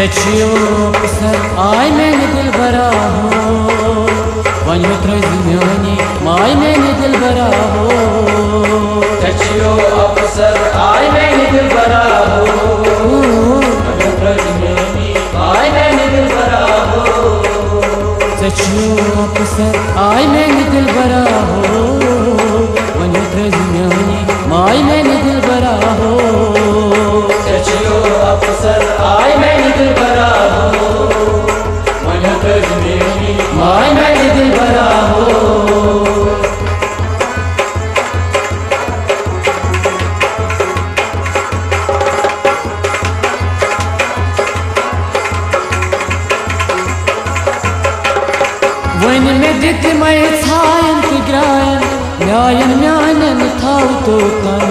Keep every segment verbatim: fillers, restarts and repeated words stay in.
ژےٚ چھُیو اپسر آے میانہِ دلبرا ہو، وۄنۍ مہ ترٛٲوزِ میٲنی ماے میانہِ دلبرا ہو۔ ژےٚ چھُیو اپسر آے میانہِ دلبرا ہو، وۄنۍ مہ ترٛٲوزِ میٲنی ماے میانہِ دلبرا ہو۔ ژےٚ چھُیو اپسر آے میانہِ دلبرا ہو، وۄنۍ مہ ترٛٲوزِ میٲنی ماے میانہِ دلبرا ہو۔ ژےٚ چھُیو اپسر آے میانہِ دلبرا ہو، وۄنۍ مہ ترٛٲوزِ میٲنی ماے میانہِ دلبرا ہو۔ وۄنۍ مےٚ دِ تِمے ژھاین تہٕ گراین، نیاین میانٮ۪ن تھاو توکن۔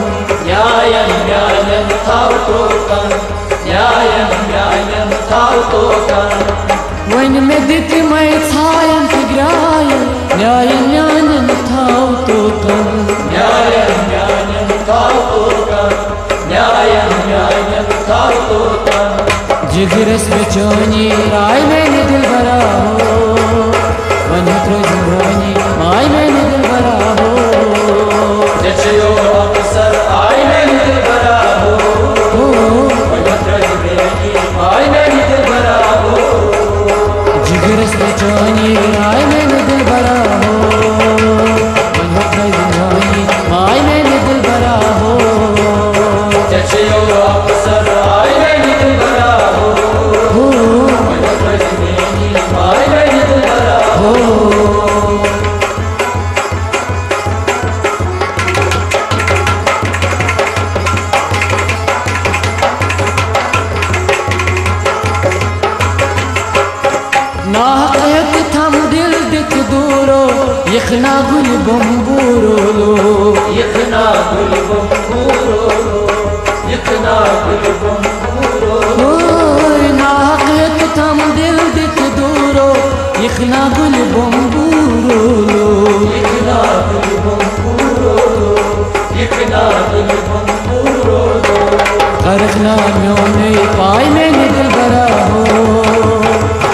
نیاین میانٮ۪ن تھاو توکن، نیاین میانٮ۪ن تھاو توکن۔ وۄنۍ مےٚ دِ تِمے ژھاین تہٕ گراین، نیاین میانٮ۪ن تھاو توکن۔ نیاین میانٮ۪ن تھاو توکن، نیاین میانٮ۪ن تھاو توکن۔ جگرس بے چٲنی راے میانہِ دلبرا ہو، وۄنۍ ترٛٲوزِ میٲنی ماے میانہِ دلبرا ہو۔ ژےٚ چھُیو اپسر آے میانہِ دلبرا ہو، وۄنۍ ترٛٲوزِ میٲنی ماے میانہِ دلبرا ہو۔ جگرس بے چٲنی راے میانہِ دلبرا ہو، وۄنۍ ترٛٲوزِ میٲنی ماے میانہِ دلبرا ہو۔ ژےٚ چھُیو اپسر آے میانہِ دلبرا ہو، وۄنۍ ترٛٲوزِ میٲنی ماے میانہِ دلبرا ہو۔ ناحق ہیوٚت تھم دل دِتھ دوٗرو، یِکھ نا گُلہِ بۄمبوٗرو لو۔ یِکھ نا گُلہِ بۄمبوٗرو لو، یِکھ نا گُلہِ بۄمبوٗرو لو۔ اوے ناحق ہیوٚت تھم دل دِتھ دوٗرو، یِکھ نا گُلہِ بۄمبوٗرو لو۔ یِکھ نا گُلہِ بۄمبوٗرو لو، یِکھ نا گُلہِ بۄمبوٗرو لو۔ غرق نا میونُے پاے میانہِ دلبرا ہو،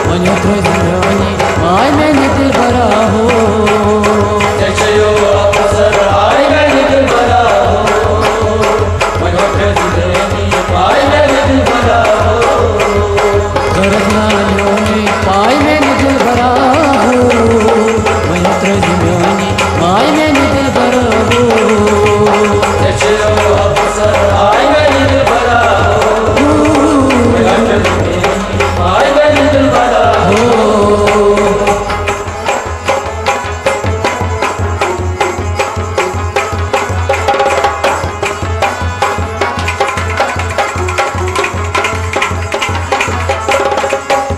وۄنۍ ترٛٲوزِ میٲنی ماے میانہِ دلبرا ہو۔ ژےٚ چھُیو اپسر آے میانہِ دلبرا ہو، وۄنۍ ترٛٲوزِ میٲنی ماے میانہِ دلبرا ہو۔ غرض نا میونُے پاے میانہِ دلبرا ہو، وۄنۍ ترٛٲوزِ میٲنی ماے میانہِ دلبرا ہو۔ ژےٚ چھُیو اپسر آے میانہِ دلبرا ہو، وۄنۍ ترٛٲوزِ میٲنی ماے میانہِ دلبرا ہو۔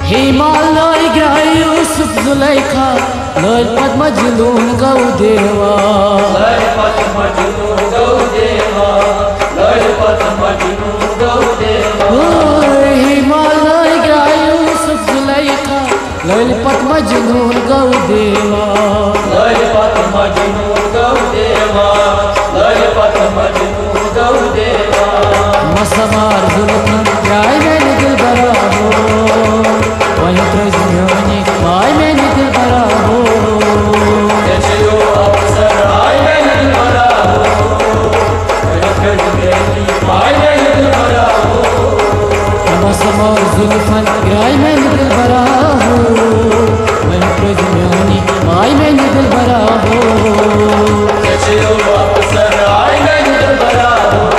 ہیما لٲج گرٛاے یوسف زلیخا، لٲج پتہٕ مجنون گوٚو دیوان۔ لٲج پتہٕ مجنون گوٚو دیوان، لٲج پتہٕ مجنون گوٚو دیوان۔ اوے ہیما لٲج گرٛاے یوسف زلیخا، لٲلۍ پتہٕ مجنون گوٚو دیوان۔ لٲلۍ پتہٕ مجنون گوٚو دیوان۔ لٲلۍ پتہٕ مجنون گوٚو دیوان۔ مسمار زُلفن درٛاے میانہِ دلبرا ہو، وۄنۍ ترٛٲوزِ میٲنی ماے میانہِ دلبرا ہو۔ ژےٚ چھُیو اپسر آے میانہِ دلبرا ہو، وۄنۍ ترٛٲوزِ میٲنی ماے میانہِ دلبرا ہو۔ مسمار زُلفن درٛاے میانہِ دلبرا ہو، وۄنۍ ترٛٲوزِ میٲنی ماے میانہِ دلبرا ہو۔ ژےٚ چھُیو اپسر آے میانہِ دلبرا ہو،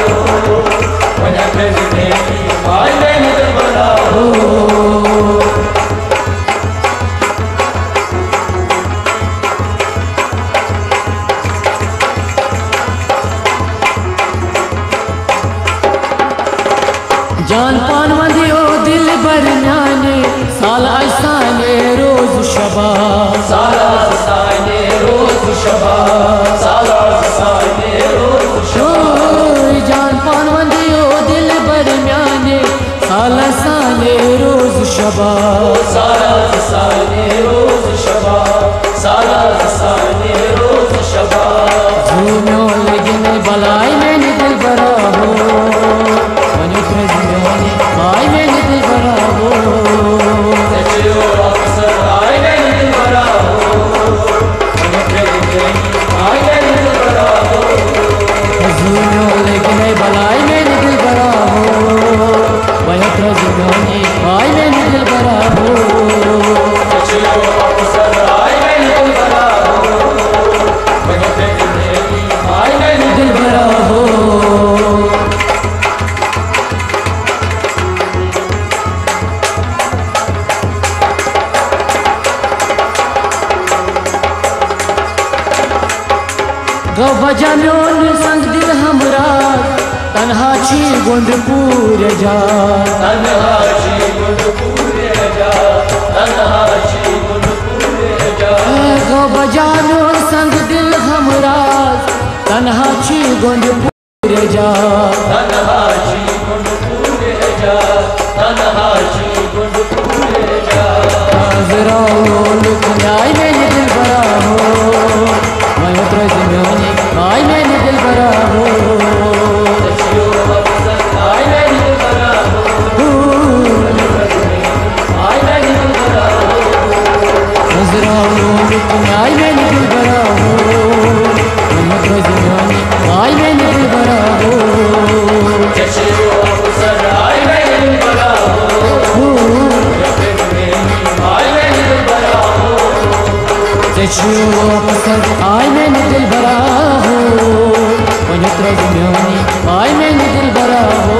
وۄنۍ ترٛٲوزِ میٲنی ماے میانہِ دلبرا ہو۔ جان پان وندیو دلبر میانے، سال آسانے روز شبا۔ سال آسانے روز شبا، سال آسانے روز شبا۔ اوے جان پان وندیو دلبر میانے، سال آسانے روز شبا۔ سال آسانے روز شبا، سال آسانے روز شبا۔ زو میون لگن بلائی میانہِ دلبرا ہو، وۄنۍ ترٛٲوزِ میٲنی ماے میانہِ دلبرا ہو۔ بجا میون سنگ دل ہمراہ، تنہا چھی گنڈ پورے جا۔ تنہا چھی گنڈ پورے جا، تنہا چھی گنڈ پورے جا۔ بجا میون سنگ دل ہمراہ، تنہا چھی گنڈ پورے جا۔ تنہا چھی گنڈ پورے جا، تنہا چھی گنڈ پورے جا۔ ذرا لوک نیائی میانہِ دلبرا ہو، وۄنۍ ترٛٲوزِ میٲنی آے میانہِ دلبرا ہو۔ نظر آو لوگ تم آے میانہِ دلبرا ہو، وۄنۍ ترٛٲوزِ میٲنی آے میانہِ دلبرا ہو۔ ژےٚ چھُ پسند آے میانہِ دلبرا ہو، وۄنۍ ترٛٲوزِ میٲنی آے میانہِ دلبرا ہو۔